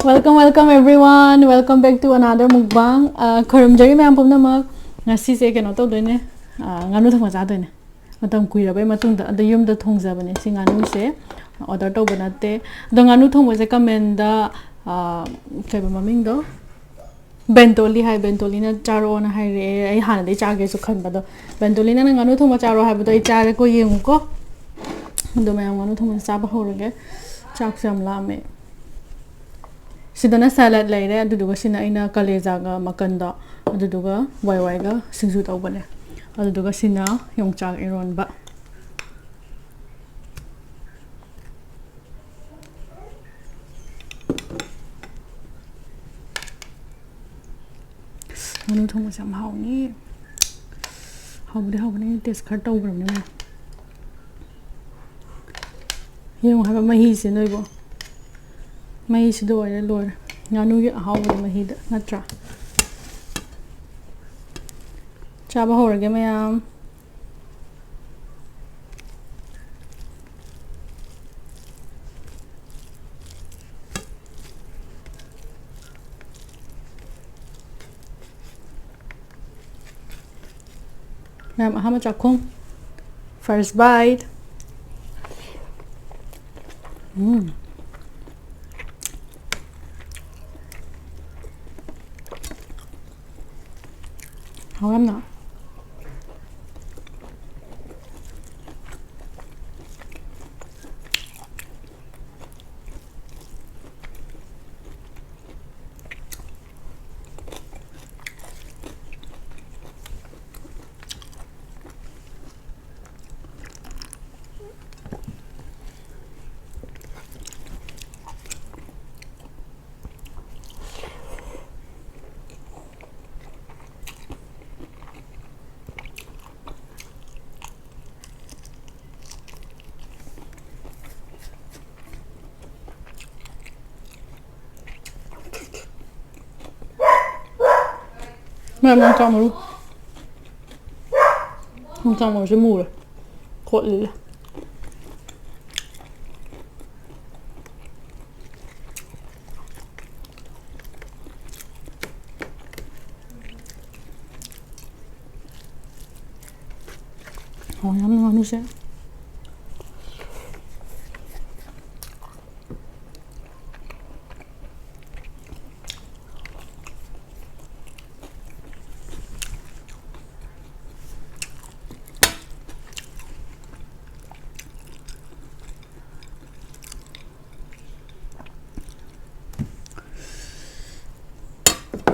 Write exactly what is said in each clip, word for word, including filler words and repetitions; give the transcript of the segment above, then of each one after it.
Welcome, welcome everyone. Welcome back to another mukbang. ꯑ, ꯈꯣꯏꯔꯝꯖꯔꯤ ꯃꯌꯥꯝ ꯄꯨꯝꯅꯃꯛ꯫ ꯉꯁꯤꯁꯦ ꯀꯩꯅꯣ ꯇꯧꯗꯣꯏꯅꯦ꯫ ꯑ, ꯉꯥꯅꯨ ꯊꯣꯡꯕ ꯆꯥꯗꯣꯏꯅꯦ꯫ ꯃꯇꯝ ꯀꯨꯏꯔꯕꯩ ꯃꯇꯨꯡꯗ꯫ ꯑꯗꯣ ꯌꯨꯝꯗ ꯊꯣꯡꯖꯕꯅꯦ ꯁꯤ ꯉꯥꯅꯨꯁꯦ꯫ Order ꯇꯧꯕ ꯅꯠꯇꯦ꯫ ꯑꯗꯣ ꯉꯥꯅꯨ ꯊꯣꯡꯕꯁꯦ comment-ꯗ, ꯑ, ꯀꯩꯕ ꯃꯃꯤꯡꯗꯣ? ꯕꯦꯟꯇꯣꯂꯤ ꯍꯥꯏ, ꯕꯦꯟꯇꯣꯂꯤꯅ ꯆꯥꯔꯛꯑꯣꯅ ꯍꯥꯏꯔꯛꯑꯦ꯫ ꯑꯩ ꯍꯥꯟꯅꯗꯩ ꯆꯥꯒꯦꯁꯨ ꯈꯟꯕꯗꯣ, ꯕꯦꯟꯇꯣꯂꯤꯅ "ꯅꯪ ꯉꯥꯅꯨ ꯊꯣꯡꯕ ꯆꯥꯔꯣ" ꯍꯥꯏꯕꯗꯣ ꯑꯩ ꯆꯥꯔꯦꯀꯣ, ꯌꯦꯡꯉꯨꯀꯣ꯫ ꯑꯗꯣ ꯃꯌꯥꯝ, ꯉꯥꯅꯨ ꯊꯣꯡꯕꯁꯦ ꯆꯥꯕ ꯍꯧꯔꯒꯦ꯫ ꯆꯥꯛꯁꯨ ꯌꯥꯝ ꯂꯥꯝꯃꯦ꯫ ꯁꯤꯗꯅ salad ꯂꯩꯔꯦ, ꯑꯗꯨꯗꯨꯒ ꯁꯤꯅ ꯑꯩꯅ ꯀꯂꯦꯖꯥꯒ ꯃꯀꯟꯗꯣ, ꯑꯗꯨꯗꯨꯒ ꯋꯥꯏ ꯋꯥꯏꯒ ꯁꯤꯡꯖꯨ ꯇꯧꯕꯅꯦ꯫ ꯑꯗꯨꯗꯨꯒ ꯁꯤꯅ ꯌꯣꯡꯆꯥꯛ ꯏꯔꯣꯟꯕ꯫ ꯉꯥꯅꯨ ꯊꯣꯡꯕꯁꯦ ꯌꯥꯝ ꯍꯥꯎꯅꯤ꯫ ꯍꯥꯎꯕꯨꯗꯤ ꯍꯥꯎꯕꯅꯤ, ꯑꯩꯅ taste ꯈꯔ ꯇꯧꯈ꯭ꯔꯕꯅꯤ ꯃꯌꯥꯝ꯫ ꯌꯦꯡꯉꯨ ꯍꯥꯏꯕ ꯃꯍꯤꯁꯦ ꯅꯣꯏꯕꯣ꯫ ꯃꯍꯤꯁꯤꯗ ꯑꯣꯏꯔꯦ ꯂꯣꯏꯔꯦ꯫ ꯉꯥꯅꯨꯒꯤ ꯑꯍꯥꯎꯕꯒꯤ ꯃꯍꯤꯗ ꯅꯠꯇ꯭ꯔꯥ? ꯆꯥꯕ ꯍꯧꯔꯒꯦ ꯃꯌꯥꯝ꯫ ꯃꯌꯥꯝ ꯑꯍꯥꯟꯕ ꯆꯥꯛꯈꯨꯝ꯫ First bite. ꯎꯝ꯫ ꯍꯥꯎ ꯌꯥꯝꯅ꯫ ꯃꯌꯥꯝ ꯌꯣꯡꯆꯥꯛ ꯃꯔꯨ꯫ ꯌꯣꯡꯆꯥꯛ ꯃꯔꯨꯁꯦ ꯃꯨꯔꯦ꯫ ꯈꯣꯠꯂꯤꯂꯦ꯫ ꯌꯥꯝ ꯉꯥꯅꯨꯁꯦ꯫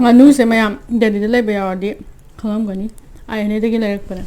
ꯉꯥꯅꯨꯁꯦ ꯃꯌꯥꯝ ꯗꯦꯜꯂꯤꯗ ꯂꯩꯕ ꯌꯥꯎꯔꯗꯤ ꯈꯪꯉꯝꯒꯅꯤ꯫ ꯑꯥꯏ ꯑꯦꯟ ꯑꯦꯗꯒꯤ ꯂꯩꯔꯛꯄꯅꯦ꯫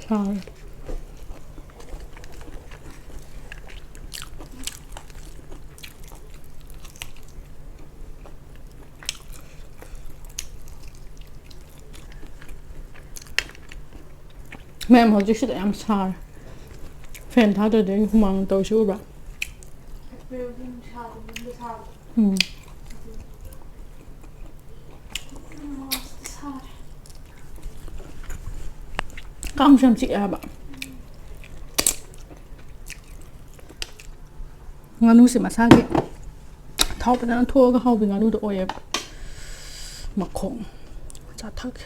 ꯁꯥꯔꯦ꯫ ꯃꯌꯥꯝ, ꯍꯧꯖꯤꯛꯁꯤꯗ ꯌꯥꯝ ꯁꯥꯔꯦ꯫ ꯐꯦꯟ ꯊꯥꯗ꯭ꯔꯗꯤ ꯑꯩ ꯍꯨꯃꯥꯡ ꯇꯧꯔꯤꯁꯤ ꯎꯕ꯭ꯔꯥ? ꯎꯝ꯫ ꯀꯥꯡꯁꯨ ꯌꯥꯝ ꯆꯤꯛꯑꯦ ꯍꯥꯏꯕ꯫ ꯉꯥꯅꯨꯁꯦ ꯃꯁꯥꯒꯤ ꯊꯥꯎ ꯐꯖꯅ ꯊꯣꯛꯑꯒ ꯍꯥꯎꯕꯤ ꯉꯥꯅꯨꯗꯣ ꯑꯣꯏꯌꯦꯕ꯫ ꯃꯈꯣꯡ ꯆꯥꯊꯛꯀꯦ꯫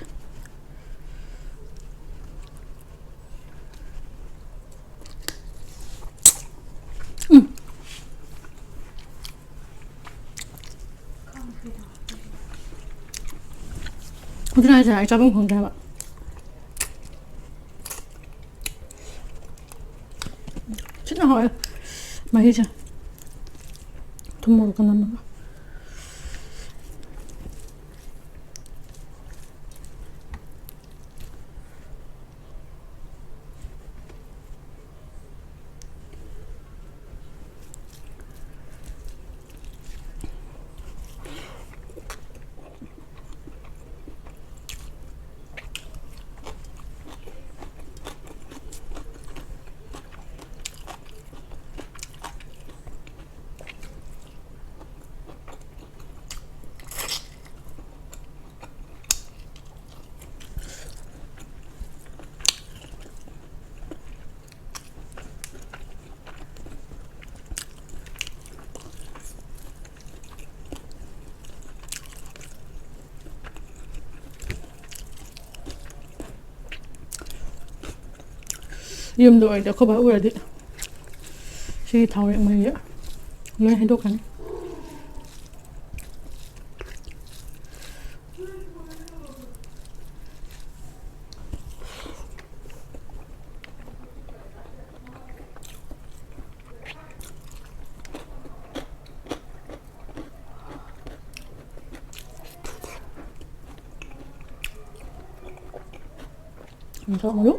ꯑꯗꯨꯅ ꯍꯥꯏꯁꯦ, ꯑꯩ ꯆꯥꯐꯝ ꯈꯪꯗ꯭ꯔꯦ ꯍꯥꯏꯕ꯫ ꯊꯤꯅ ꯍꯥꯎꯋꯦ ꯃꯍꯤꯁꯦ꯫ ꯊꯨꯝ ꯃꯣꯔꯣꯛꯀ ꯅꯝꯃꯒ꯫ ꯌꯨꯝꯗ ꯑꯣꯏꯔꯗꯤ ꯑꯩꯈꯣꯏ ꯕꯥ ꯎꯔꯗꯤ ꯁꯤꯒꯤ ꯊꯥꯎꯔꯦꯛ ꯃꯍꯤꯁꯦ ꯂꯣꯏ ꯍꯩꯗꯣꯛꯀꯅꯤ꯫ ꯌꯦꯡꯊꯣꯛꯑꯣ꯫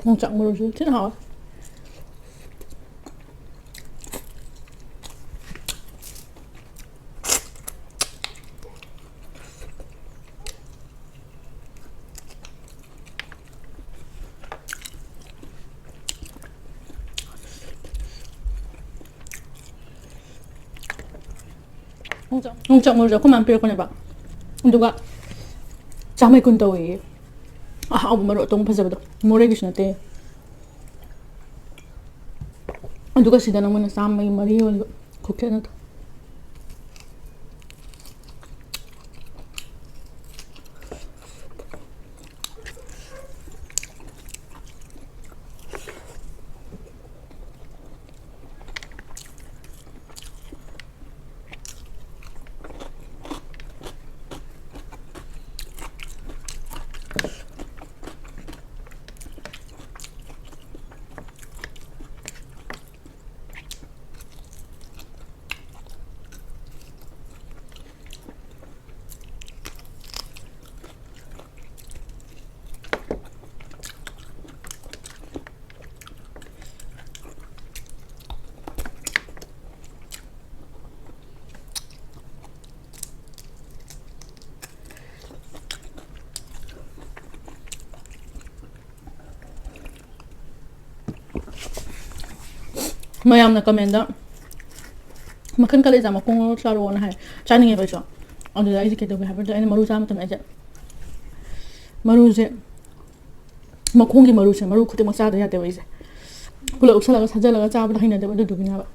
ꯌꯣꯡꯆꯥꯛ ꯃꯔꯨꯁꯨ ꯊꯤꯅ ꯍꯥꯎꯋꯦ꯫ ꯌꯣꯡꯆꯥꯛ ꯃꯔꯨꯁꯦ ꯑꯩꯈꯣꯏ ꯃꯥꯅ ꯄꯤꯔꯛꯄꯅꯦꯕ꯫ ꯑꯗꯨꯒ ꯆꯥꯝꯃꯩ ꯀꯨꯟ ꯇꯧꯋꯦꯌꯦ꯫ ꯑꯍꯥꯎꯕ ꯃꯔꯨ ꯑꯇꯣꯡꯕ ꯐꯖꯕꯗꯣ꯫ ꯃꯣꯔꯦꯒꯤꯁꯨ ꯅꯠꯇꯦ꯫ ꯑꯗꯨꯒ ꯁꯤꯗꯅ ꯃꯣꯏꯅ ꯆꯥꯝꯃꯒꯤ ꯃꯔꯤ ꯌꯣꯜꯂꯤꯕ꯫ ꯈꯨꯈꯦꯠꯅꯗꯣ꯫ ꯃꯌꯥꯝꯅ comment ꯃꯈꯜ ꯀꯂꯦꯖꯥ ꯃꯈꯣꯡ ꯃꯔꯨ ꯆꯥꯔꯛꯑꯣꯅ ꯍꯥꯏ꯫ ꯆꯥꯅꯤꯡꯉꯦꯕ ꯑꯩꯁꯨ꯫ ꯑꯗꯨꯗ ꯑꯩꯁꯦ ꯀꯩꯗꯧꯒꯦ ꯍꯥꯏꯕꯗ, ꯑꯩꯅ ꯃꯔꯨ ꯆꯥꯕ ꯃꯇꯝꯗ ꯑꯩꯁꯦ ꯃꯔꯨꯁꯦ, ꯃꯈꯣꯡꯒꯤ ꯃꯔꯨꯁꯦ, ꯃꯔꯨ ꯈꯨꯗꯤꯡꯃꯛ ꯆꯥꯗ ꯌꯥꯗꯦꯕ ꯑꯩꯁꯦ꯫ ꯄꯨꯂꯞ ꯎꯞꯁꯜꯂꯒ ꯁꯥꯖꯜꯂꯒ ꯆꯥꯕꯗꯣ ꯍꯩꯅꯗꯦꯕ, ꯑꯗꯨꯗꯨꯒꯤꯅꯦꯕ꯫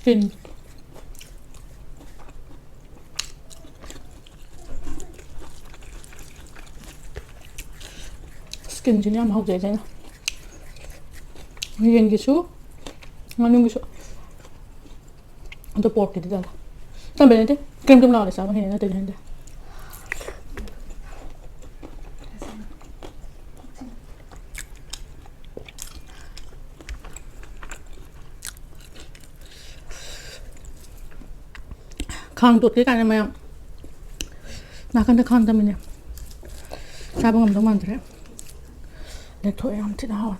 ꯇꯤꯟ꯫ ꯁ꯭ꯀꯤꯟꯁꯤꯅ ꯌꯥꯝ ꯍꯧꯖꯩ ꯑꯩꯅ꯫ ꯌꯦꯟꯒꯤꯁꯨ, ꯉꯥꯅꯨꯒꯤꯁꯨ꯫ ꯑꯗꯣ ꯄꯣꯔꯛꯀꯤꯗꯤ ꯇꯜꯂꯦ꯫ ꯇꯟꯕꯩ ꯅꯠꯇꯦ, ꯀ꯭ꯔꯦꯝ ꯀ꯭ꯔꯦꯝ ꯂꯥꯎꯔꯗꯤ ꯆꯥꯕ ꯍꯩꯅꯗꯦ, ꯅꯠꯇ꯭ꯔꯗꯤ ꯍꯩꯅꯗꯦ꯫ ꯈꯥꯡ ꯇꯣꯠꯀꯦ ꯀꯥꯏꯅ ꯃꯌꯥꯝ ꯅꯥꯀꯟꯗ ꯈꯥꯡ ꯊꯝꯃꯤꯅꯦ꯫ ꯆꯥꯕ ꯉꯝꯗꯧ ꯃꯥꯟꯗ꯭ꯔꯦ꯫ ꯂꯦꯛꯊꯣꯛꯑꯦ, ꯌꯥꯝ ꯊꯤꯅ ꯍꯥꯎꯋꯦ꯫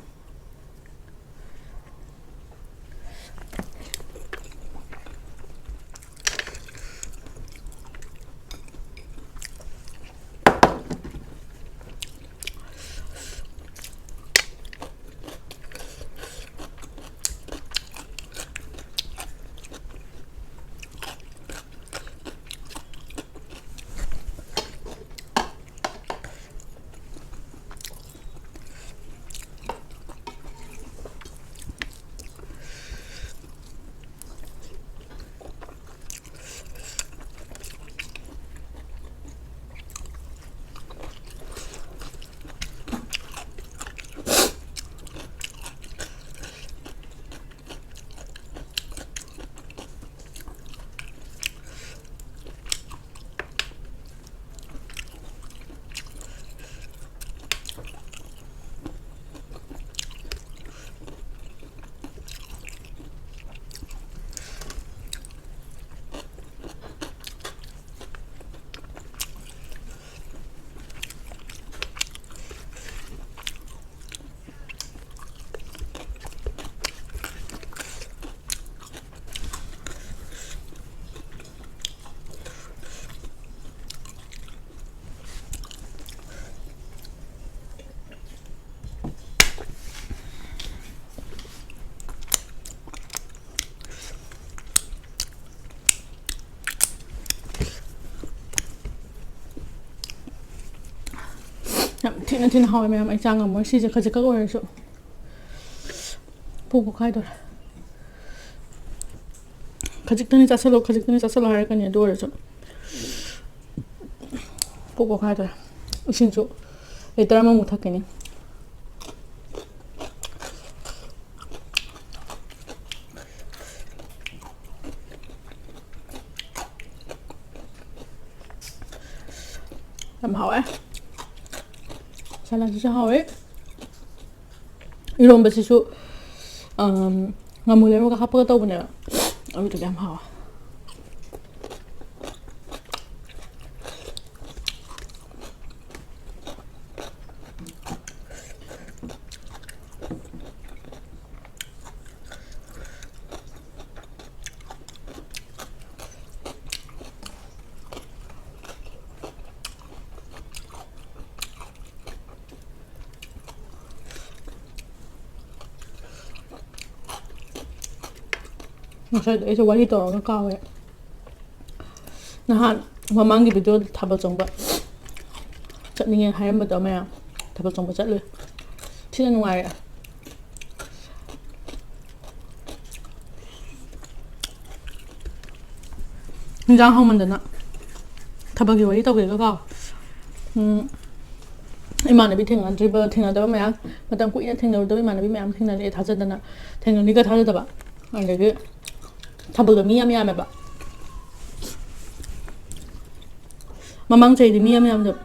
ꯌꯥꯝ ꯊꯤꯅ ꯊꯤꯅ ꯍꯥꯎꯋꯦ ꯃꯌꯥꯝ, ꯑꯩ ꯆꯥ ꯉꯝꯃꯣꯏ ꯁꯤꯁꯦ ꯈꯖꯤꯛꯈꯛ ꯑꯣꯏꯔꯁꯨ꯫ ꯄꯨꯛ ꯄꯣꯛꯈꯥꯏꯗꯣꯔꯦ꯫ ꯈꯖꯤꯛꯇꯅꯤ ꯆꯥꯁꯤꯜꯂꯣ, ꯈꯖꯤꯛꯇꯅꯤ ꯆꯥꯁꯤꯜꯂꯣ ꯍꯥꯏꯔꯛꯀꯅꯤ꯫ ꯑꯗꯨ ꯑꯣꯏꯔꯁꯨ ꯄꯨꯛ ꯄꯣꯛꯈꯥꯏꯗꯣꯔꯦ꯫ ꯏꯁꯤꯡꯁꯨ ꯂꯤꯇꯔ ꯑꯃꯃꯨꯛ ꯊꯛꯀꯅꯤ꯫ ꯌꯥꯝ ꯍꯥꯎꯋꯦ꯫ ꯁꯂꯥꯗꯁꯤꯁꯨ ꯍꯥꯎꯋꯦ꯫ ꯏꯔꯣꯝꯕꯁꯤꯁꯨ, ꯑꯝ, ꯉꯥꯃꯨ ꯂꯩꯔꯨꯒ ꯍꯥꯞꯄꯒ ꯇꯧꯕꯅꯦꯕ꯫ ꯑꯗꯨꯗꯨꯒ ꯌꯥꯝ ꯍꯥꯎꯋꯦ꯫ ꯉꯁꯥꯏꯗꯣ ꯑꯩꯁꯦ ꯋꯥꯔꯤ ꯇꯧꯔꯒ ꯀꯥꯎꯋꯦ꯫ ꯅꯍꯥꯟ ꯃꯃꯥꯡꯒꯤ ꯚꯤꯗꯤꯑꯣꯗ ꯊꯥꯕꯜ ꯆꯣꯡꯕ ꯆꯠꯅꯤꯡꯉꯦ ꯍꯥꯏꯔꯝꯕꯗꯣ ꯃꯌꯥꯝ, ꯊꯥꯕꯜ ꯆꯣꯡꯕ ꯆꯠꯂꯨꯏ꯫ ꯊꯤꯅ ꯅꯨꯡꯉꯥꯏꯔꯦ꯫ ꯍꯤꯟꯖꯥꯡ ꯍꯥꯎꯃꯟꯗꯅ ꯊꯥꯕꯜꯒꯤ ꯋꯥꯔꯤ ꯇꯧꯒꯦꯒ ꯀꯥꯎ꯫ ꯎꯝ, ꯏꯃꯥꯟꯅꯕꯤ ꯊꯦꯡꯅꯗ꯭ꯔꯤꯕ, ꯊꯦꯡꯅꯗꯕ ꯃꯌꯥꯝ, ꯃꯇꯝ ꯀꯨꯏꯅ ꯊꯦꯡꯅꯔꯨꯗꯕ ꯏꯃꯥꯟꯅꯕꯤ ꯃꯌꯥꯝ ꯊꯦꯡꯅꯔꯛꯑꯦ, ꯊꯥꯖꯗꯅ꯫ ꯊꯦꯡꯅꯅꯤꯒ ꯊꯥꯖꯗꯕ꯫ ꯑꯗꯒꯤ ꯊꯥꯕꯜꯗꯣ ꯃꯤ ꯌꯥꯝ ꯌꯥꯝꯃꯦꯕ꯫ ꯃꯃꯥꯡ ꯆꯍꯤꯗꯤ ꯃꯤ ꯌꯥꯝ ꯌꯥꯝꯗꯕ꯫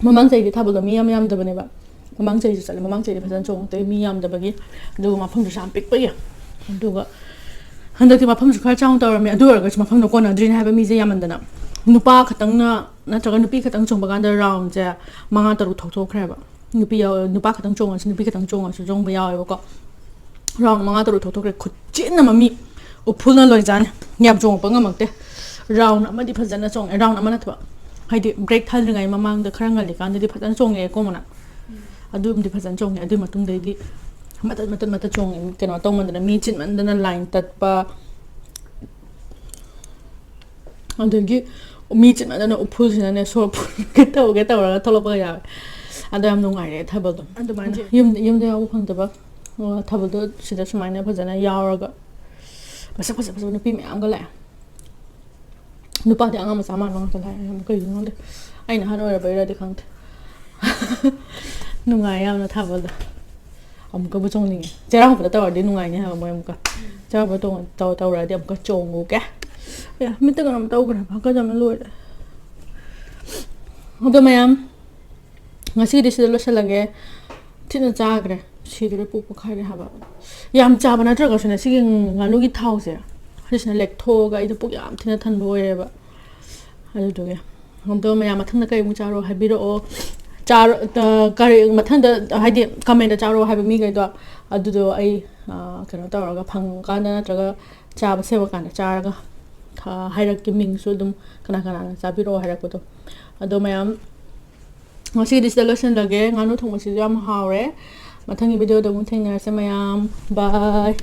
ꯃꯃꯥꯡ ꯆꯍꯤꯗꯤ ꯊꯥꯕꯜꯗꯣ ꯃꯤ ꯌꯥꯝ ꯌꯥꯝꯗꯕꯅꯦꯕ꯫ ꯃꯃꯥꯡ ꯆꯍꯤꯁꯨ ꯆꯠꯂꯦ, ꯃꯃꯥꯡ ꯆꯍꯤꯗꯤ ꯐꯖꯅ ꯆꯣꯡꯉꯛꯇꯦ, ꯃꯤ ꯌꯥꯝꯗꯕꯒꯤ꯫ ꯑꯗꯨꯒ ꯃꯐꯝꯗꯨꯁꯨ ꯌꯥꯝ ꯄꯤꯛꯄꯒꯤ꯫ ꯑꯗꯨꯒ ꯍꯟꯗꯛꯇꯤ ꯃꯐꯝꯁꯨ ꯈꯔ ꯆꯥꯎꯅ ꯇꯧꯔꯝꯃꯦ, ꯑꯗꯨ ꯑꯣꯏꯔꯒꯁꯨ ꯃꯐꯝꯗꯣ ꯀꯣꯟꯅꯗ꯭ꯔꯤꯅꯦ ꯍꯥꯏꯕ, ꯃꯤꯁꯦ ꯌꯥꯝꯃꯟꯗꯅ꯫ ꯅꯨꯄꯥ ꯈꯛꯇꯪꯅ ꯅꯠꯇ꯭ꯔꯒ ꯅꯨꯄꯤ ꯈꯛꯇꯪ ꯆꯣꯡꯕ ꯀꯥꯟꯗ ꯔꯥꯎꯟꯁꯦ ꯃꯉꯥ ꯇꯔꯨꯛ ꯊꯣꯛꯊꯣꯛꯈ꯭ꯔꯦꯕ꯫ ꯅꯨꯄꯤ ꯌꯥꯎ-, ꯅꯨꯄꯥ ꯈꯛꯇꯪ ꯆꯣꯡꯉꯁꯨ, ꯅꯨꯄꯤ ꯈꯛꯇꯪ ꯆꯣꯡꯉꯁꯨ ꯆꯣꯡꯕ ꯌꯥꯎꯋꯦꯕꯀꯣ꯫ ꯔꯥꯎꯟ ꯃꯉꯥ ꯇꯔꯨꯛ ꯊꯣꯛꯊꯣꯛꯈ꯭ꯔꯦ, ꯈꯨꯠꯆꯤꯟ ꯑꯃ ꯃꯤ ꯎꯐꯨꯜꯅ ꯂꯣꯏꯖꯥꯠꯅꯤ꯫ ꯌꯥꯝ ꯆꯣꯡꯉꯛꯄ ꯉꯝꯃꯛꯇꯦ꯫ ꯔꯥꯎꯟ ꯑꯃꯗꯤ ꯐꯖꯅ ꯆꯣꯡꯉꯦ, ꯔꯥꯎꯟ ꯑꯃ ꯅꯠꯇꯕ, ꯍꯥꯏꯗꯤ ꯕ꯭ꯔꯦꯛ ꯊꯥꯗ꯭ꯔꯤꯉꯩ ꯃꯃꯥꯡꯗ ꯈꯔ ꯉꯜꯂꯤꯀꯥꯟꯗꯗꯤ ꯐꯖꯅ ꯆꯣꯡꯉꯛꯑꯦꯀꯣ ꯃꯅꯥ꯫ ꯑꯗꯨꯝꯗꯤ ꯐꯖꯅ ꯆꯣꯡꯉꯦ꯫ ꯑꯗꯨꯒꯤ ꯃꯇꯨꯡꯗꯩꯗꯤ ꯃꯇꯠ ꯃꯇꯠ ꯃꯇꯠ ꯆꯣꯡꯉꯦ, ꯀꯩꯅꯣ ꯇꯧꯃꯟꯗꯅ, ꯃꯤ ꯆꯤꯟꯃꯟꯗꯅ ꯂꯥꯏꯟ ꯇꯠꯄ, ꯑꯗꯒꯤ ꯃꯤ ꯆꯤꯟꯃꯟꯗꯅ ꯎꯐꯨꯜꯁꯤꯅꯅꯦ ꯁꯣꯔ ꯐꯨꯟꯒꯦ ꯇꯧꯒꯦ ꯇꯧꯔꯒ ꯊꯣꯛꯂꯛꯄꯒ ꯌꯥꯎꯋꯦ꯫ ꯑꯗꯣ ꯌꯥꯝ ꯅꯨꯡꯉꯥꯏꯔꯦ ꯊꯥꯕꯜꯗꯣ꯫ ꯑꯗꯨꯃꯥꯏꯅ ꯌꯨꯝꯗ, ꯌꯨꯝꯗ ꯌꯥꯎꯕ ꯐꯪꯗꯕ ꯑꯣ, ꯊꯥꯕꯜꯗꯣ ꯁꯤꯗ ꯁꯨꯃꯥꯏꯅ ꯐꯖꯅ ꯌꯥꯎꯔꯒ ꯃꯁꯛ ꯐꯖ ꯐꯖꯕ ꯅꯨꯄꯤ ꯃꯌꯥꯝꯒ ꯂꯥꯛꯑꯦ꯫ ꯅꯨꯄꯥꯗꯤ ꯑꯉꯥꯡ ꯃꯆꯥ ꯃꯥꯟꯕ ꯉꯥꯛꯇ ꯂꯥꯛꯑꯦ꯫ ꯀꯩꯒꯤꯅꯣ ꯈꯪꯗꯦ, ꯑꯩꯅ ꯑꯍꯟ ꯑꯣꯏꯔꯕꯩꯔꯗꯤ ꯈꯪꯗꯦ꯫ ꯅꯨꯡꯉꯥꯏ ꯌꯥꯝꯅ ꯊꯥꯕꯜꯗꯣ꯫ ꯑꯃꯨꯛꯀꯕꯨ ꯆꯣꯡꯅꯤꯡꯉꯦ꯫ ꯆꯩꯔꯥꯎꯕꯗ ꯇꯧꯔꯗꯤ ꯅꯨꯡꯉꯥꯏꯅꯤ ꯍꯥꯏꯕ ꯃꯣꯏ ꯑꯃꯨꯛꯀ꯫ ꯆꯩꯔꯥꯎꯕꯗ ꯇꯣꯡ-, ꯇꯧ-, ꯇꯧꯔꯗꯤ ꯑꯃꯨꯛꯀ ꯆꯣꯡꯉꯨꯒꯦ꯫ ꯑꯦ, ꯃꯤꯠꯇ ꯀꯩꯅꯣꯝ ꯇꯧꯈ꯭ꯔꯦ꯫ ꯍꯥꯀꯠꯆꯕꯅ ꯂꯣꯏꯔꯦ꯫ ꯑꯗꯣ ꯃꯌꯥꯝ, ꯉꯁꯤꯒꯤꯗꯤ ꯁꯤꯗ ꯂꯣꯏꯁꯤꯜꯂꯒꯦ꯫ ꯊꯤꯅ ꯆꯥꯈ꯭ꯔꯦ꯫ ꯁꯤꯗꯨꯔꯦ ꯄꯨꯛ ꯄꯣꯛꯈꯥꯏꯔꯦ ꯍꯥꯏꯕ꯫ ꯌꯥꯝ ꯆꯥꯕ ꯅꯠꯇ꯭ꯔꯒꯁꯨꯅꯦ, ꯁꯤꯒꯤ ꯉꯥꯅꯨꯒꯤ ꯊꯥꯎꯁꯦ, ꯁꯤꯁꯤꯅ ꯂꯦꯛꯊꯣꯛꯑꯒ ꯑꯩꯗꯣ ꯄꯨꯛ ꯌꯥꯝ ꯊꯤꯅ ꯊꯟꯕ ꯑꯣꯏꯔꯦꯕ꯫ ꯑꯗꯨꯗꯨꯒꯤ꯫ ꯑꯗꯣ ꯃꯌꯥꯝ ꯃꯊꯪꯗ ꯀꯩꯃꯨꯛ ꯆꯥꯔꯣ ꯍꯥꯏꯕꯤꯔꯛꯑꯣ꯫ ꯆꯥꯔꯣ-, ꯑ, ꯀꯔꯤ ꯃꯊꯪꯗ, ꯍꯥꯏꯗꯤ comment ꯆꯥꯔꯣ ꯍꯥꯏꯕ ꯃꯤꯈꯩꯗꯣ, ꯑꯗꯨꯗꯣ ꯑꯩ, ꯑ, ꯀꯩꯅꯣ ꯇꯧꯔꯒ ꯐꯪꯉꯀꯥꯟꯗ ꯅꯠꯇ꯭ꯔꯒ ꯆꯥꯕ ꯁꯦꯝꯃꯀꯥꯟꯗ ꯆꯥꯔꯒ, ꯑ, ꯍꯥꯏꯔꯛꯀꯦ, ꯃꯤꯡꯁꯨ ꯑꯗꯨꯝ ꯀꯅꯥ ꯀꯅꯥꯅ ꯆꯥꯕꯤꯔꯛꯑꯣ ꯍꯥꯏꯔꯛꯄꯗꯣ꯫ ꯑꯗꯣ ꯃꯌꯥꯝ, ꯉꯁꯤꯒꯤꯗꯤ ꯁꯤꯗ ꯂꯣꯏꯁꯤꯜꯂꯒꯦ꯫ ꯉꯥꯅꯨ ꯊꯣꯡꯕꯁꯤꯁꯨ ꯌꯥꯝ ꯍꯥꯎꯔꯦ꯫ ꯃꯊꯪꯒꯤ video ꯗ ꯑꯃꯨꯛ ꯊꯦꯡꯅꯔꯁꯦ ꯃꯌꯥꯝ꯫ Bye꯫